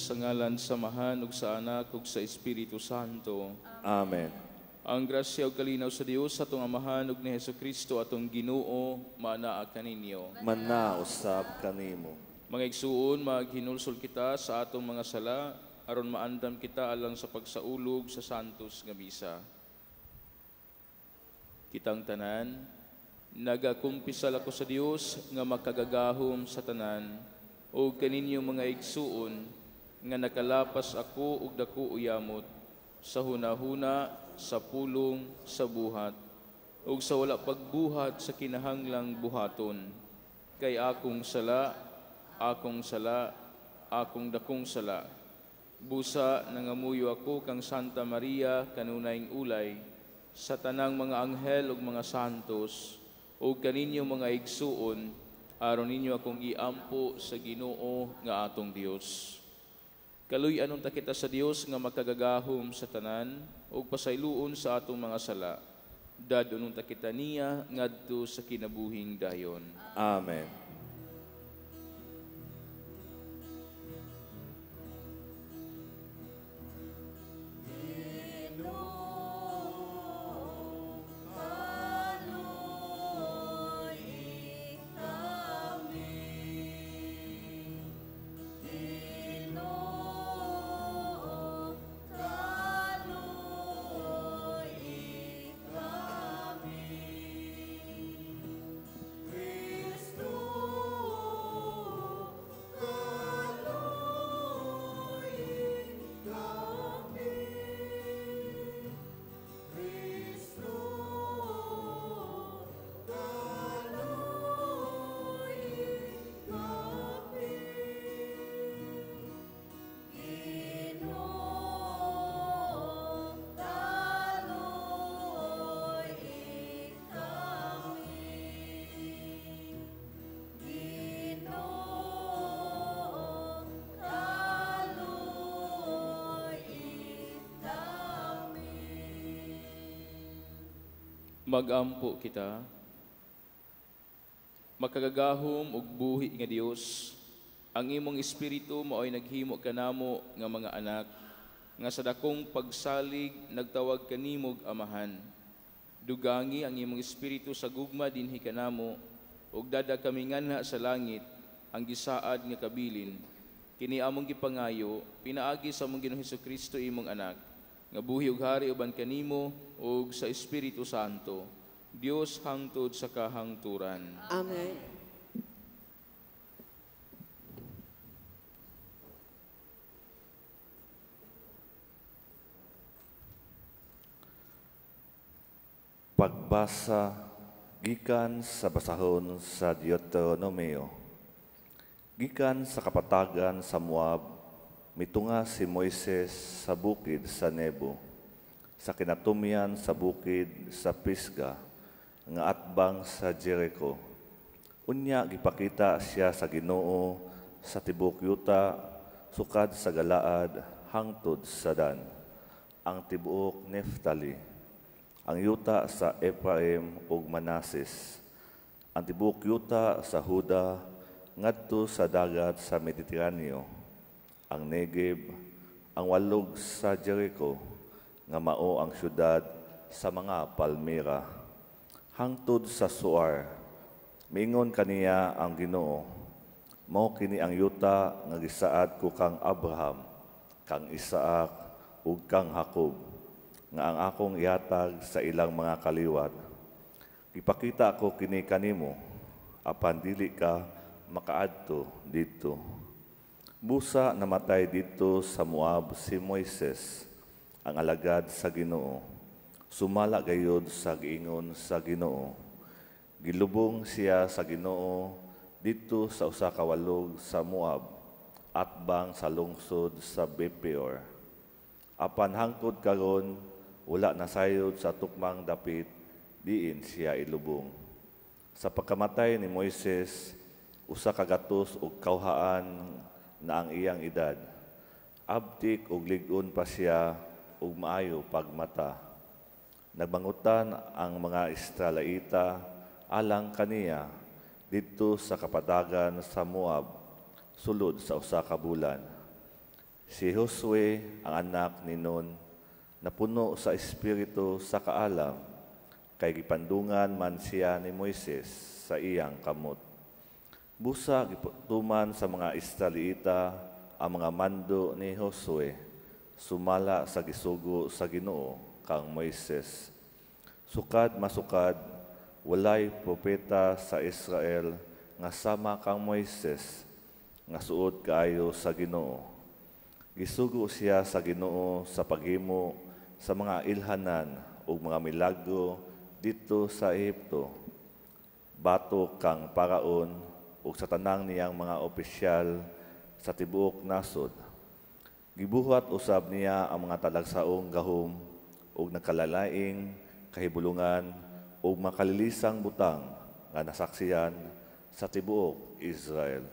Sa ngalan sa Amahan ug sa Anak ug sa Espiritu Santo. Amen. Ang grasya ug kalinaw sa Dios sa atong Amahan ug ni Hesukristo atong Ginoo maanaa kaninyo. Manaa usab kanimo. Mga igsuon, maghinulsol kita sa atong mga sala aron maandam kita alang sa pagsaulog sa Santos nga Misa. Kitang tanan, nagakumpisal ako sa Dios nga makagagahom sa tanan ug kaninyo mga igsuon nga nakalapas ako og dako uyamot sa hunahuna, sa pulong, sa buhat ug sa wala pagbuhat sa kinahanglang buhaton. Kay akong sala, akong sala, akong dakong sala. Busa nangamuyo ako kang Santa Maria kanunayng ulay sa tanang mga anghel ug mga santos ug kaninyo mga igsuon aron ninyo akong iampo sa Ginoo nga atong Dios. Kaluy-an unta kita sa Dios nga makagagahom sa tanan ug pasayloon sa atong mga sala. Dad-on unta kita niya ngadto sa kinabuhing dayon. Amen. Magampo kita. Makagagahom ug buhi nga Dios, ang imong espiritu maoy naghimo kanamo nga mga anak nga sa dakong pagsalig nagtawag kanimog Amahan. Dugangi ang imong espiritu sa gugma dinhi kanamo ug dada kami nganha sa langit ang gisaad nga kabilin. Kini among gipangayo pinaagi sa among Ginoong Hesukristo imong anak nga buhi ug hari uban kanimo ug sa Espiritu Santo, Dios hangtod sa kahangturan. Amen. Pagbasa gikan sa basahon sa Deuteronomio. Gikan sa kapatagan sa Moab, mitunga si Moises sa bukid sa Nebo, sa kinatumyan sa bukid sa Pisga, nga atbang sa Jericho. Unya gipakita siya sa Ginoo sa tibuok yuta, sukad sa Galaad hangtod sa Dan, ang tibuok Neftali, ang yuta sa Ephraim ug Manases, ang tibuok yuta sa Huda ngadto sa dagat sa Mediteraneo, ang Negev, ang walog sa Jericho, nga mao ang syudad sa mga palmera, hangtod sa Soar. Mingon kaniya ang Ginoo, mao kini ang yuta nga gisaad ko kang Abraham, kang Isaac ug kang Jacob, nga ang akong ihatag sa ilang mga kaliwat. Ipakita ko kini kanimo, apan dili ka makaadto didto. Busa namatay didto sa Moab si Moises, ang alagad sa Ginoo. Sumala gayod sa giingon sa Ginoo. Gilubong siya sa Ginoo didto sa usa ka walog sa Moab, atbang sa lungsod sa Bepeor. Apan hangtod karon wala nasayod sa tukmang dapit diin siya ilubong. Sa pagkamatay ni Moises, 101 na ang iyang edad. Abtik og lig-on pa siya ug maayo pagmata. Nagmangutan ang mga Israelita alang kaniya didto sa kapadagan sa Moab sulod sa usa ka bulan. Si Josue, ang anak ni Nun, napuno sa espiritu sa kaalam, kay gipandungan man siya ni Moises sa iyang kamot. Busa gituman sa mga Israelita ang mga mando ni Josue, sumala sa gisugo sa Ginoo kang Moises. Sukad masukad, walay propeta sa Israel nga sama kang Moises, nga suod kaayo sa Ginoo. Gisugo siya sa Ginoo sa paghimo sa mga ilhanan ug mga milagro didto sa Ehipto. Batok kang Paraon ug sa tanang niyang mga opisyal sa tibuok nasod. Gibuhat usab niya ang mga talagsaong gahom ug nagkalalaing kahibulungan ug makalilisang butang nga nasaksihan sa tibuok Israel.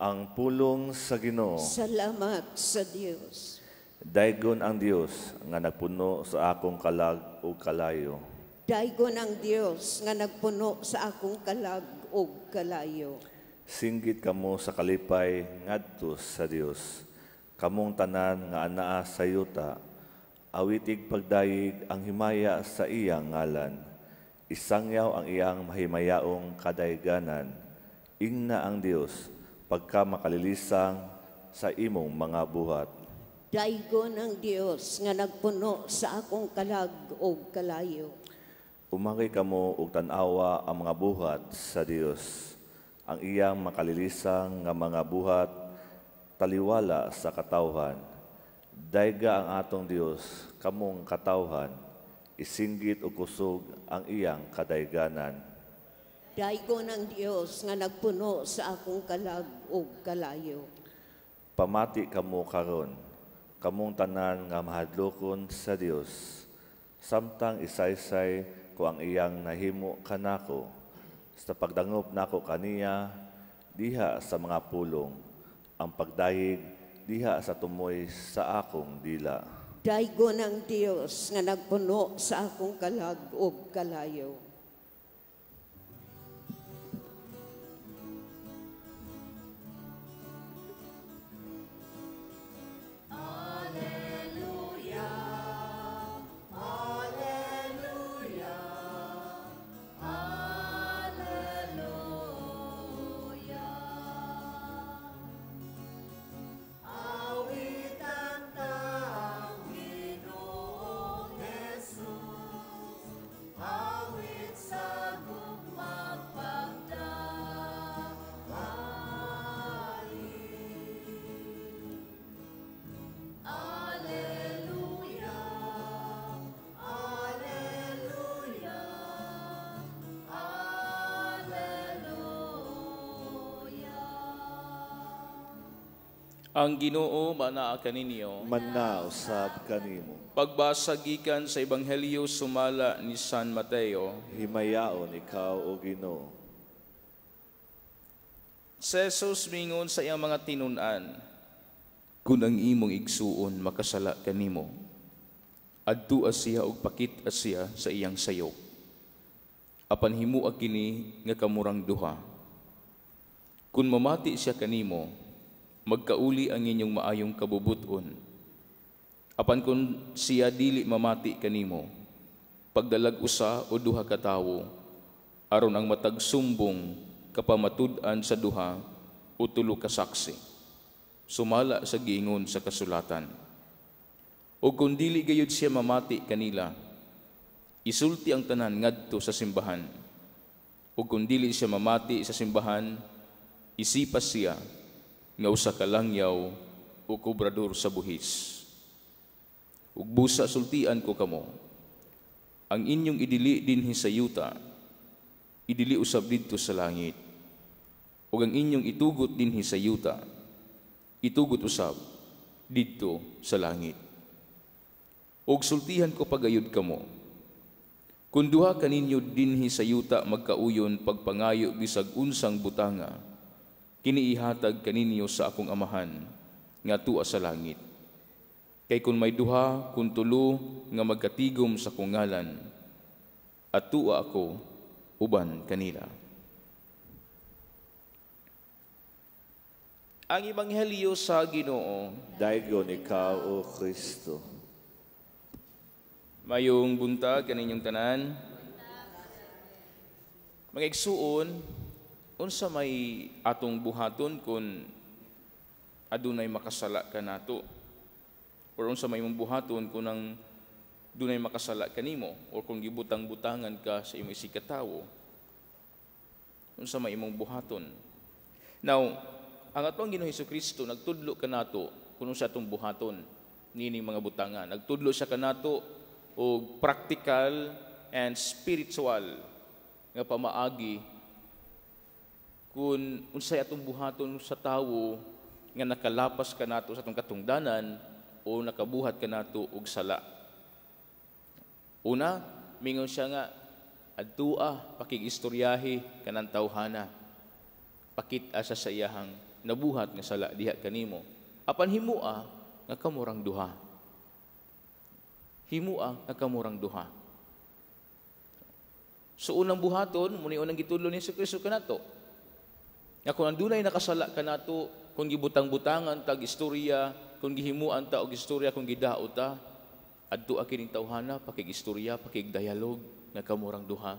Ang pulong sa Ginoo. Salamat sa Dios. Daygon ang Dios nga nagpuno sa akong kalag ug kalayo. Daygon ang Dios nga nagpuno sa akong kalag ug kalayo. Singgit kamo sa kalipay ngadto sa Dios. Kamong tanan nga anaa sa yuta, awitig pagdayeg ang himaya sa iyang ngalan. Isangyaw ang iyang mahimayaong kadayganan. Ingna ang Dios pagka makalilisang sa imong mga buhat. Daygon ang Dios nga nagpuno sa akong kalag ug kalayo. Umangkay kamo og tan-awa ang mga buhat sa Dios. Ang iyang makalilisang nga mga buhat taliwala sa katawhan. Dayga ang atong Dios kamong katawhan, isinggit og kusog ang iyang kadayganan. Daygon ang Dios nga nagpuno sa akong kalag ug kalayo. Pamati kamo karon, kamong tanan nga mahadlokon sa Dios, samtang isaysay ko ang iyang nahimo kanako, sa pagdangop nako kaniya diha sa mga pulong, ang pagdayeg diha sa tumoy sa akong dila. Daygon ang Dios nga nagpuno sa akong kalag ug kalayo. Ang Ginoo manaa kaninyo. Manaa usab kanimo. Pagbasa gikan sa Ebanghelyo sumala ni San Mateo. Himayaon ikaw o Ginoo. Si Jesus mingon sa iyang mga tinun-an, kun ang imong igsuon makasala kanimo, adtua siya og pakit-a siya sa iyang sayop. Apan himua kini nga kamurang duha. Kun mamati siya kanimo, magkauli ang inyong maayong kabubuton. Apan kung siya dili mamati kanimo, pagdalag usa o duha ka tawo, aron ang matag sumbong kapamatud-an sa duha o tulo ka saksi, sumala sa giingon sa kasulatan. O kung dili gayud siya mamati kanila, isulti ang tanan ngadto sa simbahan. O kung dili siya mamati sa simbahan, isipas siya nga usa ka langyaw o kobrador sa buhis. Ug busa sultian ko kamo, ang inyong idili dinhi sa yuta, idili usab didto sa langit. Ug ang inyong itugot dinhi sa yuta, itugot usab didto sa langit. Ug sultihan ko pagayod kamo, kun duha kaninyo dinhi sa yuta magkauyon pagpangayo bisag unsang butanga, kini ihatag kaninyo sa akong amahan nga tua sa langit. Kay kun may duha kun tulo nga magkatigom sa akong ngalan, at tua ako uban kanila. Ang Ebanghelyo sa Ginoo. Daygon ikaw, O Kristo. Mayong buntag kaninyong tanan. Mga igsuon, unsa may atong buhaton kung adunay makasala kanato? Or unsa may imong buhaton kung ang dunay makasala kanimo or kung gibutang-butangan ka sa imong isigkatawo? Unsa may imong buhaton? Now, ang atong Ginoong Kristo nagtudlo kanato kung unsa atong buhaton nining mga butanga. Nagtudlo siya kanato og practical and spiritual nga pamaagi kung unsay atong buhaton sa tawo nga nakalapas kanato sa atong katungdanan o nakabuhat kanato og sala. Una, mingon siya nga adtua, pakig-istoryahi kanang tawhana. Pakit-a sa iyahang nabuhat nga sala diha kanimo. Apan himua nga kamurang duha. Himua nga kamurang duha. So unang buhaton, muni unang gitudlo ni Jesu Kristo kanato. Nga kung andunay nakasala kanato, kung gibutang-butangan tag istorya, kung gihimuan ta og istorya, kung gidaot ta, adto kining tawhana, pakig-istorya, pakig-dialog nga kamurang duha.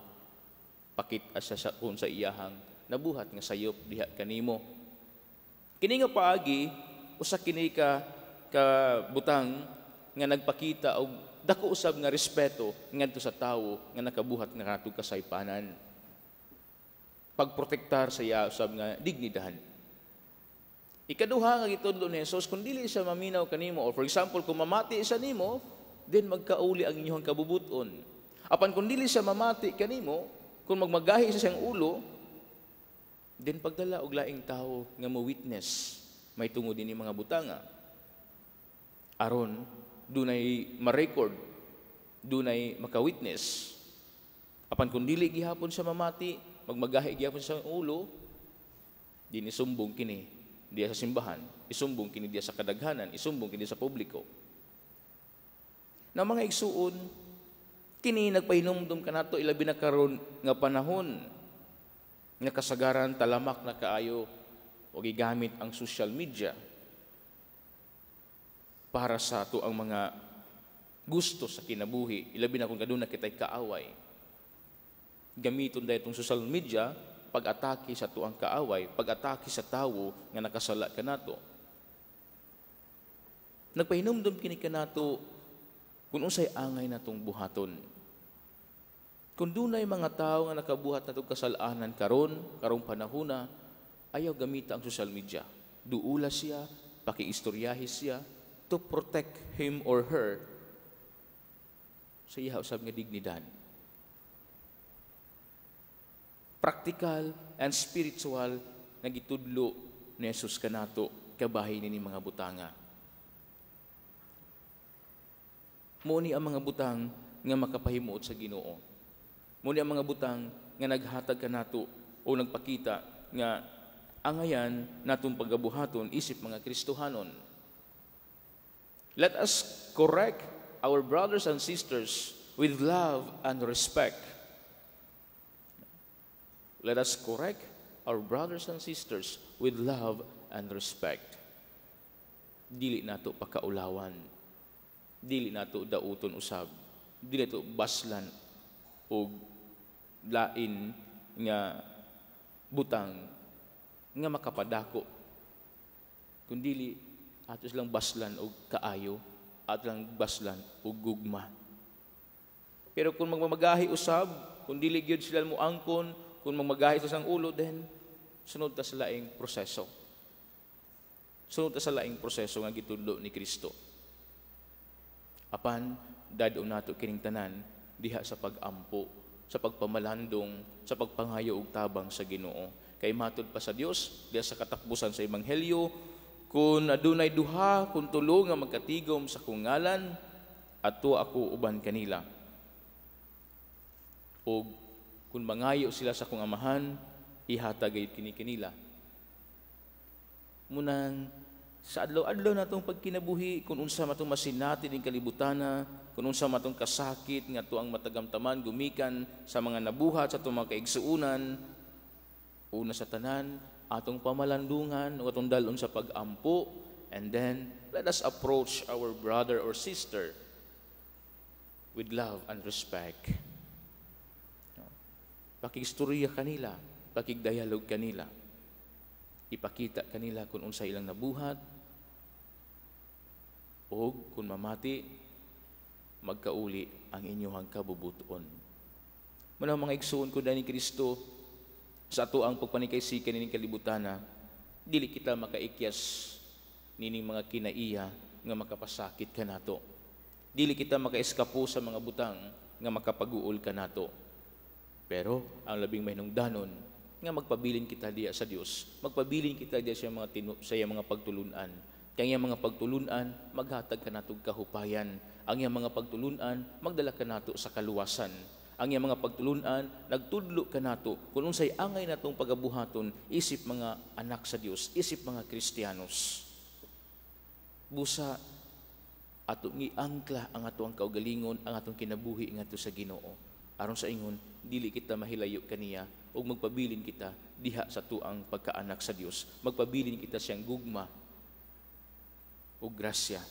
Pakit-a sa kung sa iyahang nabuhat nga sayop diha kanimo. Kini nga paagi usa kini ka butang nga nagpakita og dako usab nga respeto ngadto sa tawo nga nakabuhat nga katong kasaypanan. Pagprotektar sa iya usab nga dignidad. Ikaduha nga gitudlo ni Jesus, kung dili siya maminaw kanimo, or for example, kung mamati siya nimo, then magkauli ang inyong kabubuton. Apan kung dili siya mamati kanimo, kung magmagahi siya siyang ulo, then pagdala og laing tawo nga mo witness may tungod ini mga butanga. Aron dunay ma-record, dunay maka-witness. Apan kung dili gihapon siya mamati, magmagahi gihapon sa ulo, din isumbong kini diya sa simbahan, isumbong kini diya sa kadaghanan, isumbong kini sa publiko. Na mga igsuon, kini nagpahinumdum kanato ilabi na karon nga panahon nga kasagaran talamak na kaayo o gigamit ang social media para sa ato ang mga gusto sa kinabuhi, ilabi na kung kaduna kita'y kaaway. Gamiton dahil itong social media pag-atake sa tuang kaaway, pag-atake sa tawo nga nakasala kanato. Nagpahinumdum kini kanato kung unsay angay natong buhaton. Kung dunay mga tao nga nakabuhat natong kasalanan karon, karong panahona, ayaw gamita ang social media. Duula siya, pakiistoryahi siya to protect him or her sa iya usab nga dignidad. Practical and spiritual nga gitudlo ni Jesus kanato kabahin ni mga butanga. Mao ni ang mga butang nga makapahimuot sa Ginoo. Mao ni ang mga butang nga naghatag kanato o nagpakita nga angayan natong pagabuhaton isip mga Kristohanon. Let us correct our brothers and sisters with love and respect. Let us correct our brothers and sisters with love and respect. Dili nato pakaulawan. Dili nato dauton usab. Dili nato baslan og lain nga butang nga makapadako. Kun dili ato silang baslan og kaayo, ato lang baslan og gugma. Pero kung magmamagahi usab, kung dili gyud sila moangkon, kung magmagahi sa sang ulo, then sunod ta sa laing proseso. Sunod ta sa laing proseso nga gitudlo ni Kristo. Apan dad-on nato kining tanan diha sa pag-ampo, sa pagpamalandong, sa pagpangayo og tabang sa Ginoo. Kay matud pa sa Dios diha sa katapbusan sa Ebanghelyo, kung adunay duha kung tulo nga magkatigom sa akong ngalan, adto ako uban kanila. Og kung mangayo sila sa akong amahan, ihatag gayud kini kanila. Munang sa adlaw-adlaw natong pagkinabuhi, kung unsa matong masinati ning kalibutana, kung unsa matong kasakit nga tuang matagamtaman gumikan sa mga nabuhat sa atong mga kaigsuonan, una sa tanan atong pamalandungan o atong dalon sa pag-ampo, and then let us approach our brother or sister with love and respect. Pakigstorya kanila, pakigdialog kanila. Ipakita kanila kung unsa ilang nabuhat o kung mamati, magkauli ang inyong kabubuton. Muna mga igsuon ko dani Kristo, sa ato ang pagpanikaysikan nining kalibutana, dili kita makaikyas nining mga kinaiya nga makapasakit kanato. Dili kita makaeskapo sa mga butang nga makapaguol kanato. Pero ang labing mahinungdanon nga magpabilin kita diya sa Dios, magpabilin kita diya sa mga sa iyang mga pagtulunan. Kay ang iyang mga pagtulunan maghatag kanato og kahupayan. Ang iyang mga pagtulunan magdala kanato sa kaluwasan. Ang iyang mga pagtulunan nagtudlo kanato kung unsay angay natong pagabuhaton isip mga anak sa Dios, isip mga Kristiyanos. Busa atong giangkla ang atong kaugalingon, ang atong kinabuhi ngadto sa Ginoo. Aron sa ingon dili kita mahilayo kaniya ug magpabilin kita diha sa tuang pagkaanak sa Dios. Magpabilin kita siyang gugma ug grasya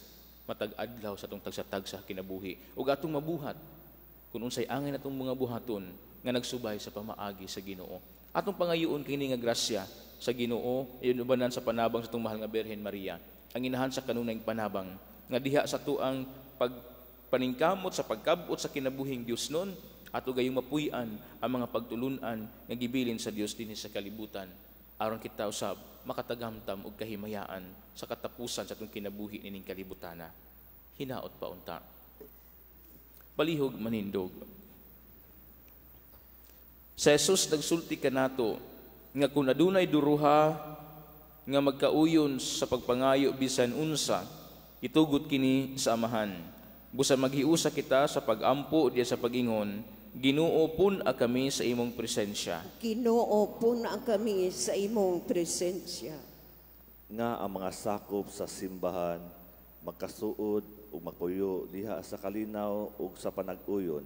matag adlaw sa atong tagsa-tagsa kinabuhi ug atong mabuhat kung unsay angay natong mga buhaton nga nagsubay sa pamaagi sa Ginoo. Atong pangayoon kini nga grasya sa Ginoo, ayon ubanan sa panabang sa atong mahal nga Birhen Maria, ang inahan sa kanunayng panabang nga diha sa tuang pagpaningkamot sa pagkabot sa kinabuhing Dios nun, ato gayong mapuy-an ang mga pagtulunan nga gibilin sa Dios dinhi sa kalibutan, aron kita usab makatagamtam og kahimayaan sa katapusan sa atong kinabuhi nining kalibutana. Hinaot pa unta. Palihog manindog. Sa Jesus nagsulti kanato nga kung adunay duruha nga magkauyon sa pagpangayo bisan unsa, itugot kini sa Amahan. Busa maghiusa kita sa pagampo diya sa pagingon, Ginoo, pun-a kami sa imong presensya. Ginoo, pun-a kami sa imong presensya. Nga ang mga sakop sa simbahan magkasuod ug magpuyo diha sa kalinaw ug sa panag-uyon,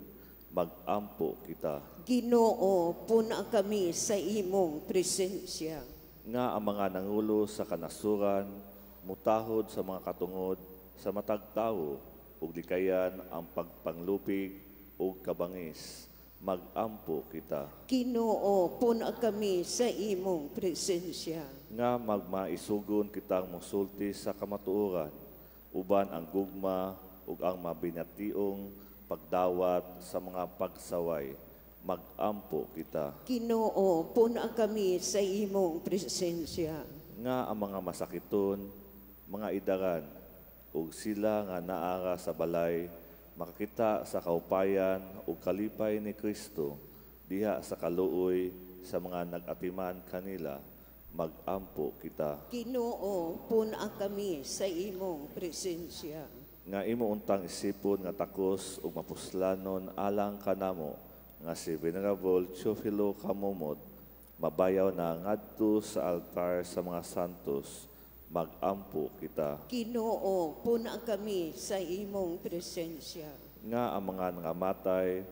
magampo kita. Ginoo, pun-a kami sa imong presensya. Nga ang mga nangulo sa kanasuran mutahod sa mga katungod sa matag tawo ug likayan ang pagpanglupig ug kabangis, magampo kita. Ginoo, pun-a kami sa imong presensya. Nga magmaisugon kitang mosulti sa kamatuoran, uban ang gugma ug ang mabinationg pagdawat sa mga pagsaway, magampo kita. Ginoo, pun-a kami sa imong presensya. Nga ang mga masakiton, mga idaran, ug sila nga naara sa balay, makakita sa kaupayan ug kalipay ni Kristo diha sa kaluoy sa mga nag-atiman kanila, magampo kita. Ginoo, pun-a kami sa imong presensya. Nga imo untang isipon nga takos ug mapuslanon alang kanamo nga si Venerable Teofilo Camomot mabayaw na ngadto sa altar sa mga santos, magampo kita. Ginoo, pun-a kami sa imong presensya. Nga ang mga nangamatay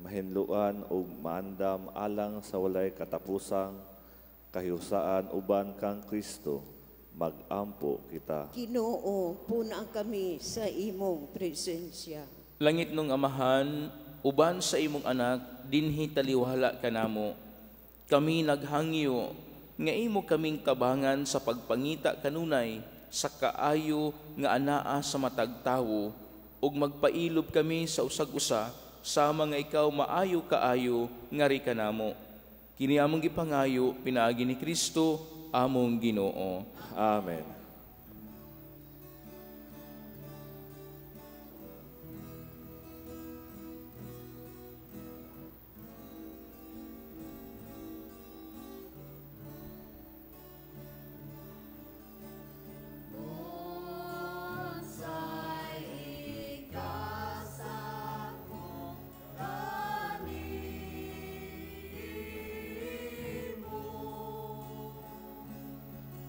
mahinluan ug maandam alang sa walay katapusang kahiyusaan uban kang Kristo, magampo kita. Ginoo, pun-a kami sa imong presensya. Langit nung Amahan, uban sa imong anak, dinhi taliwala kanamo. Kami naghangyo nga imo kaming tabangan sa pagpangita kanunay sa kaayo nga anaa sa matag tawo, ug magpailob kami sa usag-usa sama nga ikaw maayo kaayo ngari kanamo. Kini among gipangayo pinaagi ni Kristo among Ginoo. Amen.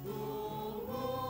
Tungod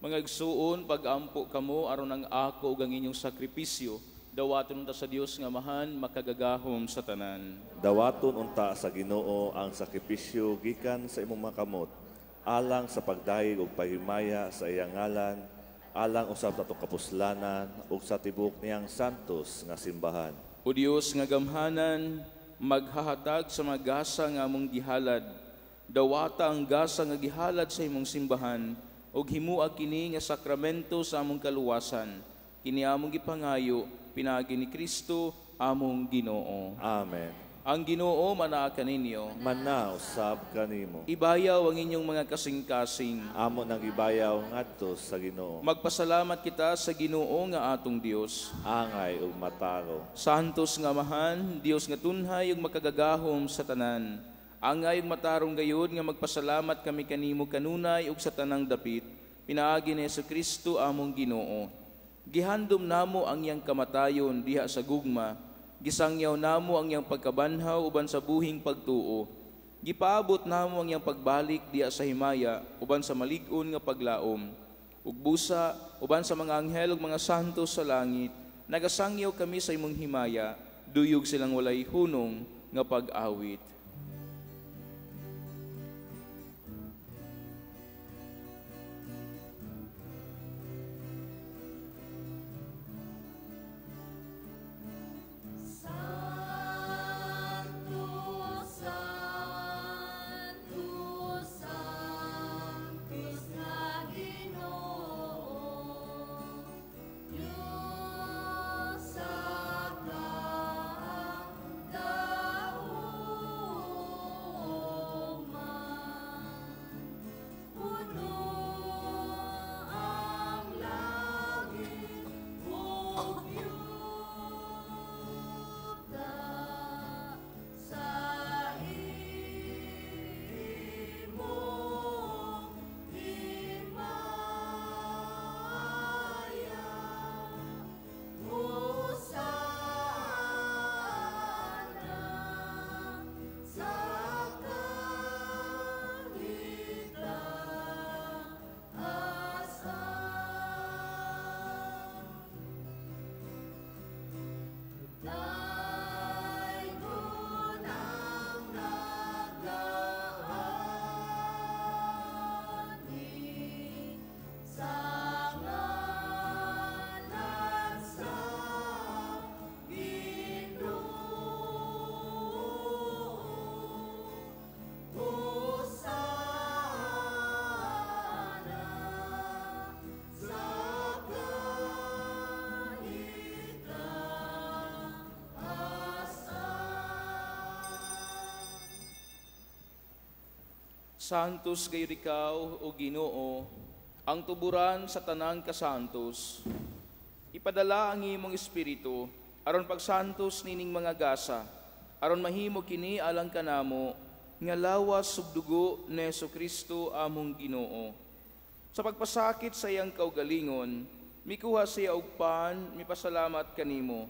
Mga igsuon, pag-ampo kamo aron ang ako ug ang inyong sakripisyo, dawaton unta sa Dios nga Amahan makagagahom sa tanan. Dawaton unta sa Ginoo ang sakripisyo gikan sa imong mga kamot, alang sa pagdayeg ug paghimaya sa iyang ngalan, alang usab sa atong kapuslanan ug sa tibuok niyang santos nga simbahan. O Dios nga gamhanan, maghahatag sa mga gasa nga among gihalad, dawata ang gasa nga gihalad sa imong simbahan, ug himua kini nga sakramento sa among kaluwasan. Kini among gipangayo pinaagi ni Kristo among Ginoo. Amen. Ang Ginoo manaa kaninyo. Manaa usab kanimo. Ibayaw ang inyong mga kasing-kasing. Amo nang ibayaw ngadto sa Ginoo. Magpasalamat kita sa Ginoo nga atong Dios. Angay ug mataro. Santos nga Amahan, Dios nga tunhay ug makagagahom sa tanan. Angay ug matarong gayud nga magpasalamat kami kanimo kanunay ug sa tanang dapit, pinaagi ni Hesukristo among Ginoo. Gihandom namo ang iyang kamatayon diha sa gugma, gisangyaw namo ang iyang pagkabanhaw uban sa buhing pagtuo. Gipaabot namo ang iyang pagbalik diha sa himaya uban sa malig-on nga paglaom. Ug busa uban sa mga anghel ug mga santo sa langit, nagasangyaw kami sa imong himaya, duyog silang walay hunong nga pag-awit. Santos gayud ikaw, o Ginoo, ang tuburan sa tanang kasantos. Ipadala ang imong espiritu aron pagsantos nining mga gasa, aron mahimo kini alang kanamo nga lawas ug dugo ni Hesukristo among Ginoo. Sa pagpasakit sa iyang kaugalingon, mikuha siya og pan, mipasalamat kanimo.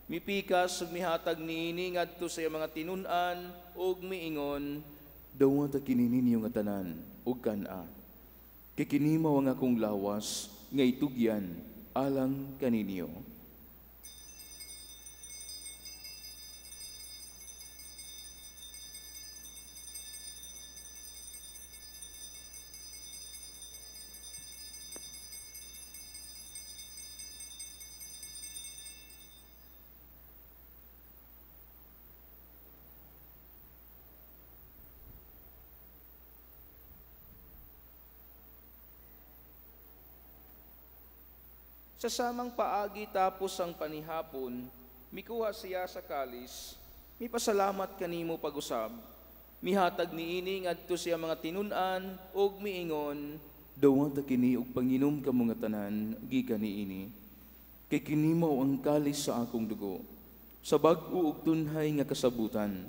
Mipikas ug mihatag niini ngadto sa iyang mga tinun-an ug miingon, dawata kini ninyo nga tanan ug kan-a. Kay kini mao ang akong lawas nga itugyan alang kaninyo. Sa samang paagi tapos ang panihapon, mikuha siya sa kalis, mipasalamat kanimo pag-usab, mihatag niini ngadto siya mga tinun-an ug miingon, dawata kini og panginom kamo nga tanan gikan niini. Kay kini mao ang kalis sa akong dugo, sa bag-o ug tunhay nga kasabutan,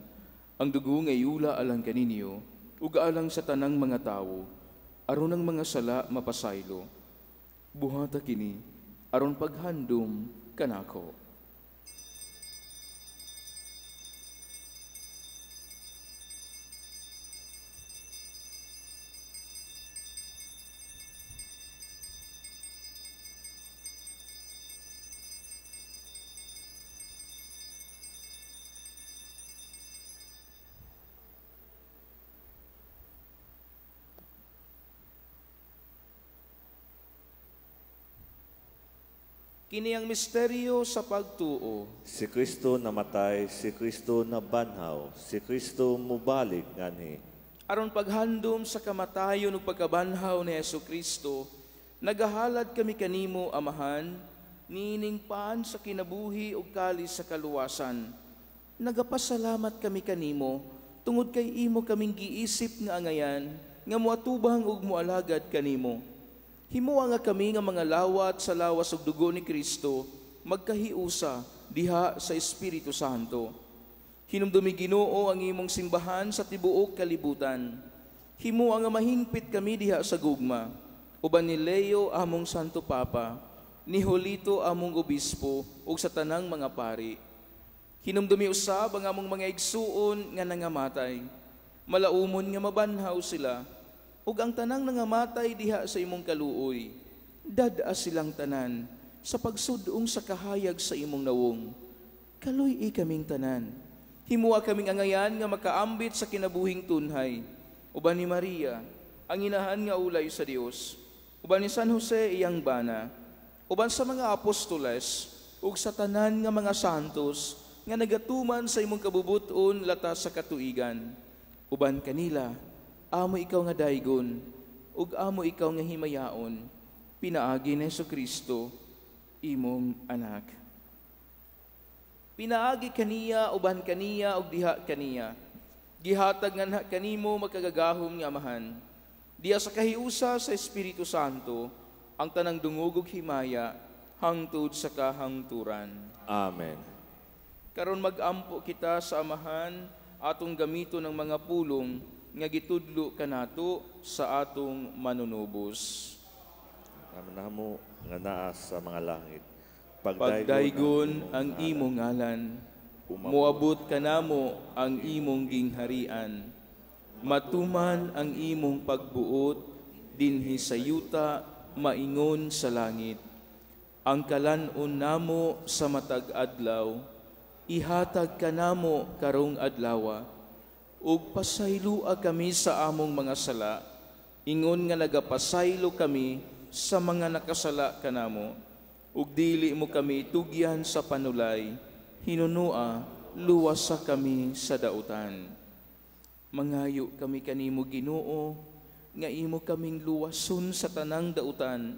ang dugo nga iula alang kaninyo ug alang sa tanang mga tawo, aron ang mga sala mapasaylo. Buhata kini aron paghandom kanako. Kini ang misteryo sa pagtuo. Si Kristo namatay, si Kristo nabanhaw, si Kristo mubalik nganhi. Aron paghandom sa kamatayon ug pagkabanhaw ni Hesukristo, nagahalad kami kanimo, Amahan, niining paan sa kinabuhi ug kalis sa kaluwasan. Nagapasalamat kami kanimo tungod kay imo kaming giisip nga angayan nga moatubang ug moalagad kanimo. Himoa nga kami nga mga lawat sa lawas ug dugo ni Kristo magkahiusa diha sa Espiritu Santo. Hinumdumi Ginoo ang imong simbahan sa tibuok kalibutan. Himoa nga mahingpit kami diha sa gugma. Uban ni Leo among Santo Papa, ni Julito among obispo ug sa tanang mga pari. Hinumdumi usab ang among mga igsuon nga nangamatay. Malaumon nga mabanhaw sila ug ang tanang nangamatay diha sa imong kaluoy. Dad-a silang tanan sa pagsudong sa kahayag sa imong nawong. Kaluy-i kaming tanan. Himua kaming angayan nga makaambit sa kinabuhing tunhay. Uban ni Maria, ang inahan nga ulay sa Dios. Uban ni San Jose iyang bana. Uban sa mga apostoles ug sa tanan nga mga santos nga nagatuman sa imong kabubuton lata sa katuigan. Uban kanila, amo ikaw nga daygon ug amo ikaw nga himayaon, pinaagi ni Hesukristo imong anak. Pinaagi kaniya, uban kaniya ug diha kaniya. Gihatag nganha kanimo makagagahom nga Amahan. Diha sa kahiusa sa Espiritu Santo ang tanang dungog ug himaya hangtod sa kahangturan. Amen. Karon magampo kita sa Amahan atong gamito ng mga pulong nga gitudlo kanato sa atong manunubos. Namo nga naa sa mga langit, pagdaygon ang imong ngalan, moabot kanamo ang imong gingharian, matuman ang imong pagbuot dinhi sa yuta maingon sa langit. Ang kalan-on namo sa matag adlaw, ihatag kanamo karong adlawa, ug pasayloa kami sa among mga sala, ingon nga nagapasaylo kami sa mga nakasala kanamo, ug dili mo kami tugyan sa panulay, hinunua luwasa kami sa dautan. Mangayo kami kanimo Ginoo, nga imo kaming luwason sa tanang dautan.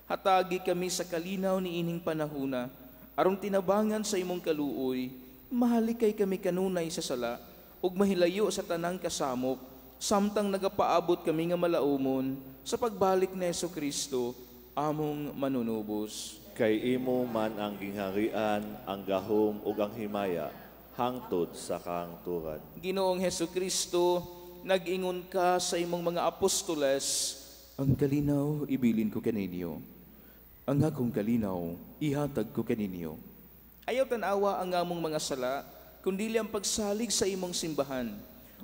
Hatagi kami sa kalinaw niining panahuna, aron tinabangan sa imong kaluoy, mahalikay kami kanunay sa sala, ug mahilayo sa tanang kasamok, samtang nagapaabot kami nga malaumon sa pagbalik ni Hesukristo, among manunubos. Kay imo man ang gingharian, ang gahom ug ang himaya, hangtod sa kahangturan. Ginoong Hesukristo, nag-ingon ka sa imong mga apostoles, ang kalinaw ibilin ko kaninyo, ang akong kalinaw ihatag ko kaninyo. Ayaw tan-awa ang among mga sala, kundili ang pagsalig sa imong simbahan,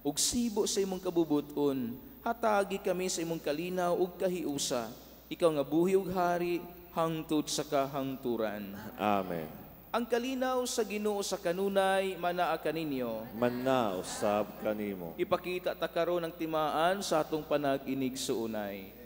ug sibo sa imong kabubuton, hatagi kami sa imong kalinaw ug kahiusa, ikaw nga buhi ug hari, hangtod sa kahangturan. Amen. Ang kalinaw sa Ginoo sa kanunay manaa kaninyo, manaa usab kanimo. Ipakita ta karon ang timaan sa atong panag-inig suunay.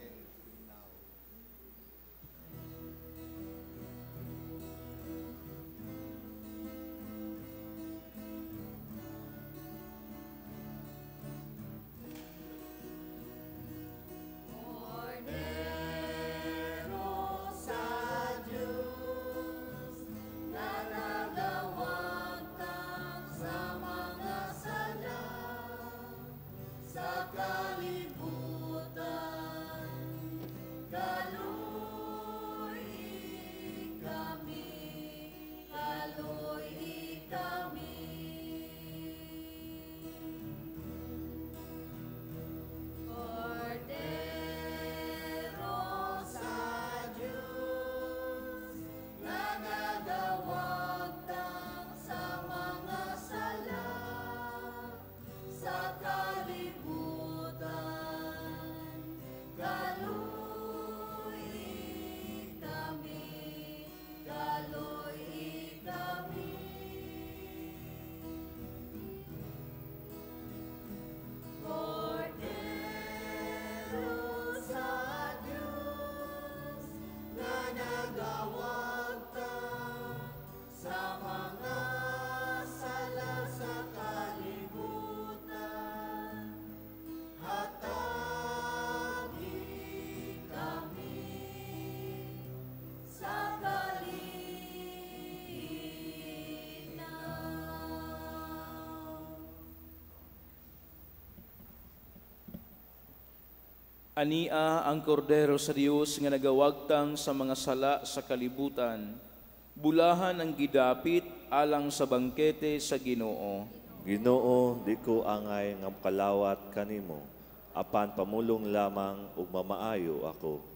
Nagawagtang Ania ang kordero sa Dios nga nagawagtang sa mga sala sa kalibutan. Bulahan ang gidapit alang sa bangkete sa Ginoo. Ginoo, di ko angay nga kalawat kanimo, apan pamulong lamang ug mamaayo ako.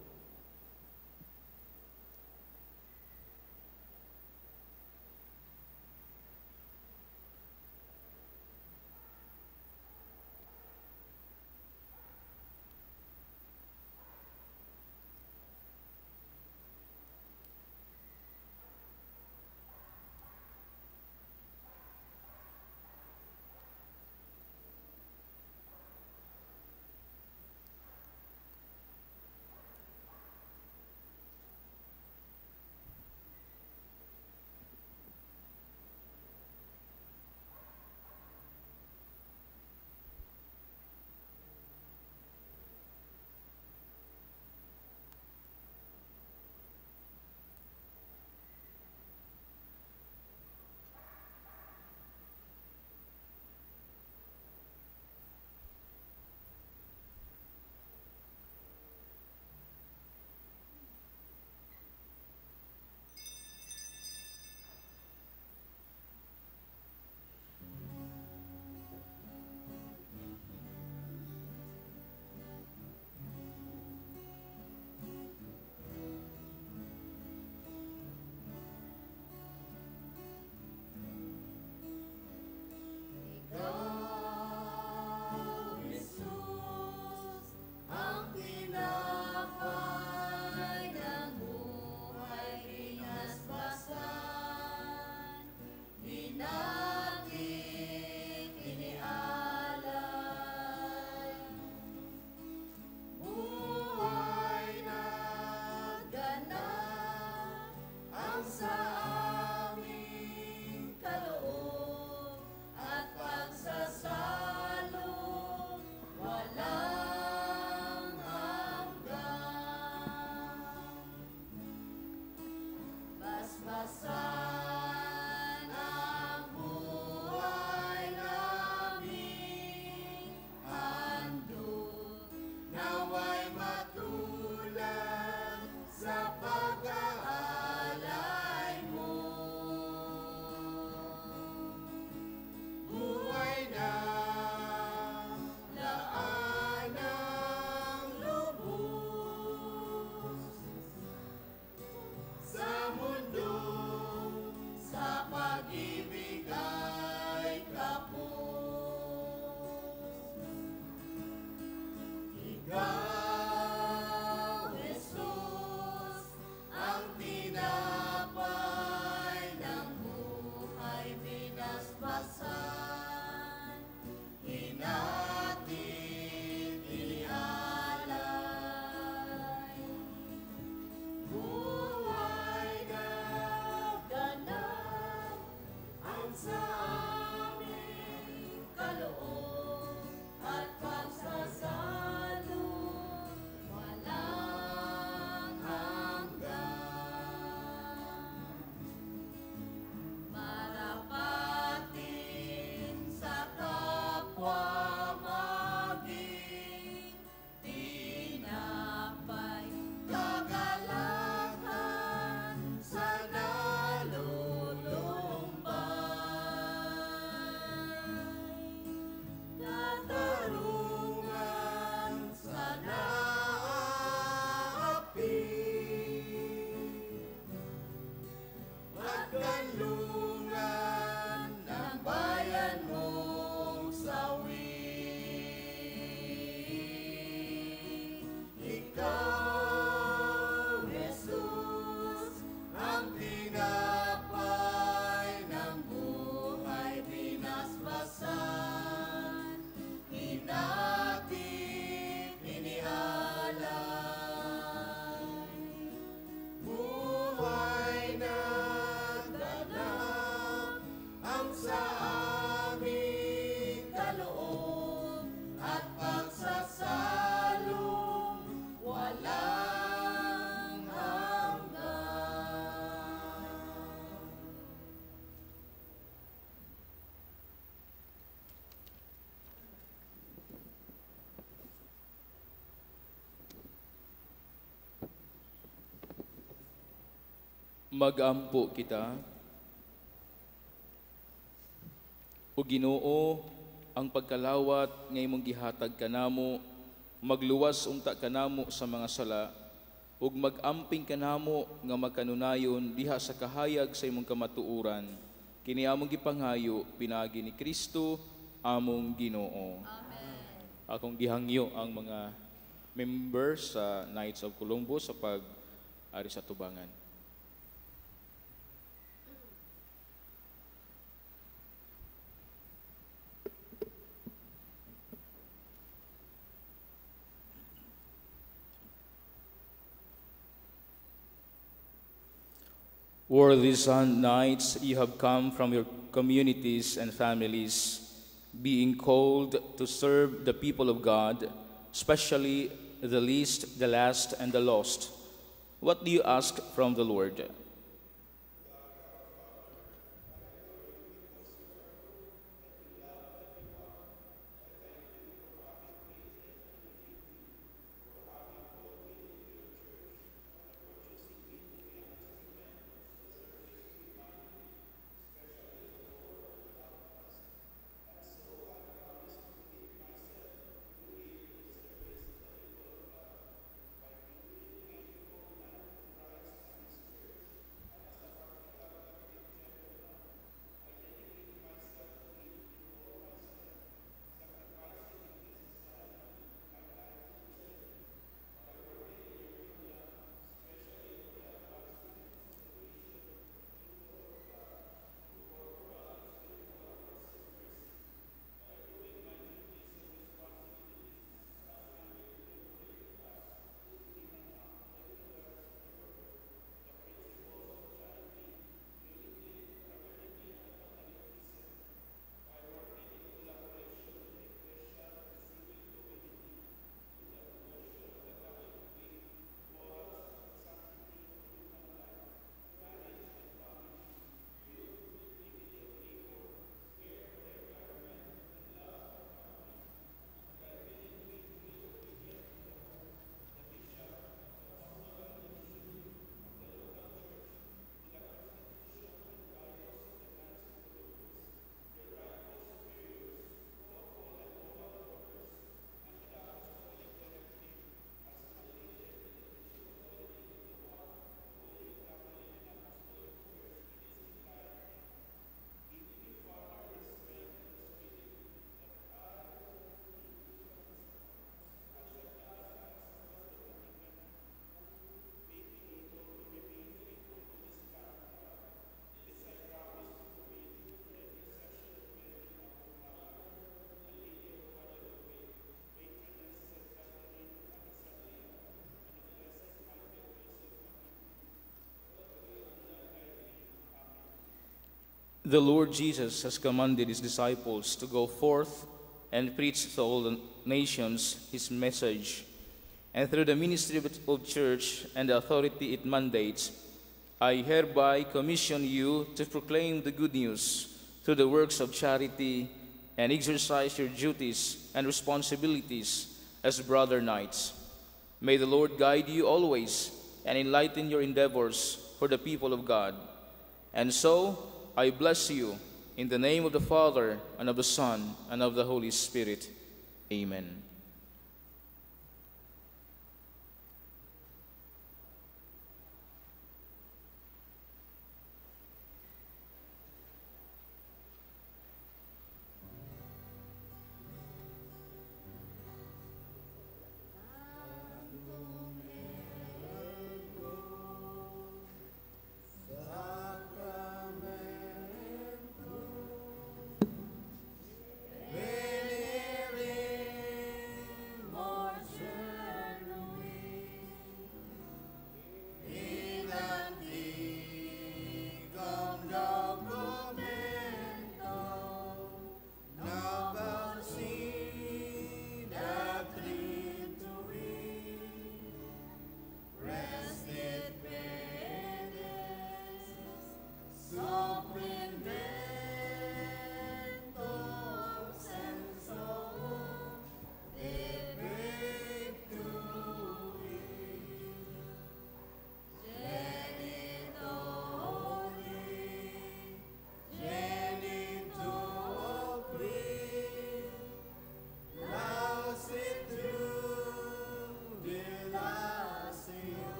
Magampo kita. O Ginoo, ang pagkalawat nga imong gihatag kanamo, magluwas unta kanamo sa mga sala, ug mag-amping kanamo nga makanunayon diha sa kahayag sa imong kamatuoran. Kini among gipangayo pinaagi ni Kristo among Ginoo. Amen. Akong gihangyo ang mga members sa Knights of Columbus sa pag-ari sa tubangan. Worthy Son Knights, you have come from your communities and families, being called to serve the people of God, especially the least, the last, and the lost. What do you ask from the Lord? The Lord Jesus has commanded his disciples to go forth and preach to all the nations his message. And through the ministry of church and the authority it mandates, I hereby commission you to proclaim the good news through the works of charity and exercise your duties and responsibilities as brother knights. May the Lord guide you always and enlighten your endeavors for the people of God. And so, I bless you in the name of the Father, and of the Son, and of the Holy Spirit. Amen. Sacramentum.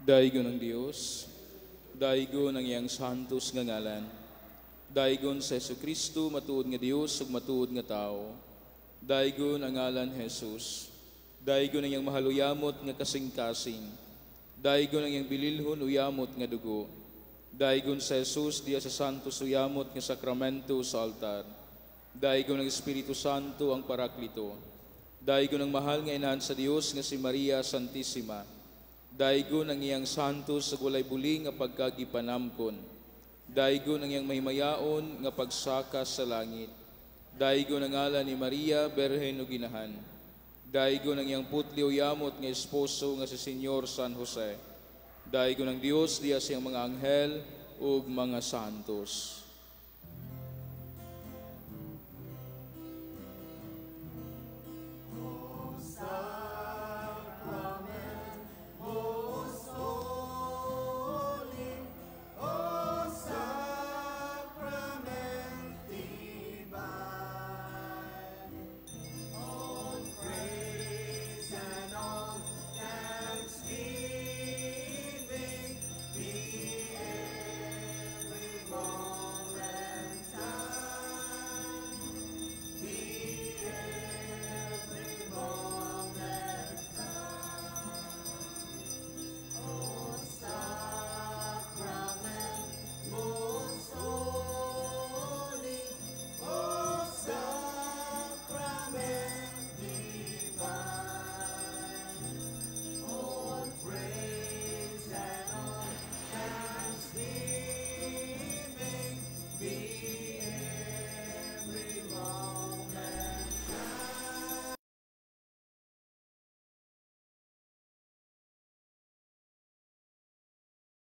Daygon ang Dios, daygon ang iyang santos nga ngalan. Daygon sa Hesukristo, matuod nga Dios ug matuod nga tao. Daygon ang ngalan Jesus. Daygon ang iyang mahal uyamot nga kasing-kasing. Daygon ang iyang bililhon uyamot nga dugo. Daygon sa Jesus diya sa santos uyamot nga sakramento sa altar. Daygon ang Espiritu Santo, ang Paraklito. Daygon ang mahal nga inahan sa Dios nga si Maria Santissima. Daygon ang iyang santos ug walay buli nga pagkagipanamkon. Daygon ang iyang mahimayaon nga pagsaka sa langit. Daygon ang ngalan ni Maria, Berhen ug Inahan. Daygon ang iyang putli uyamot nga esposo nga si Senyor San Jose. Daygon ang Dios diya sa iyang mga anghel ug mga santos.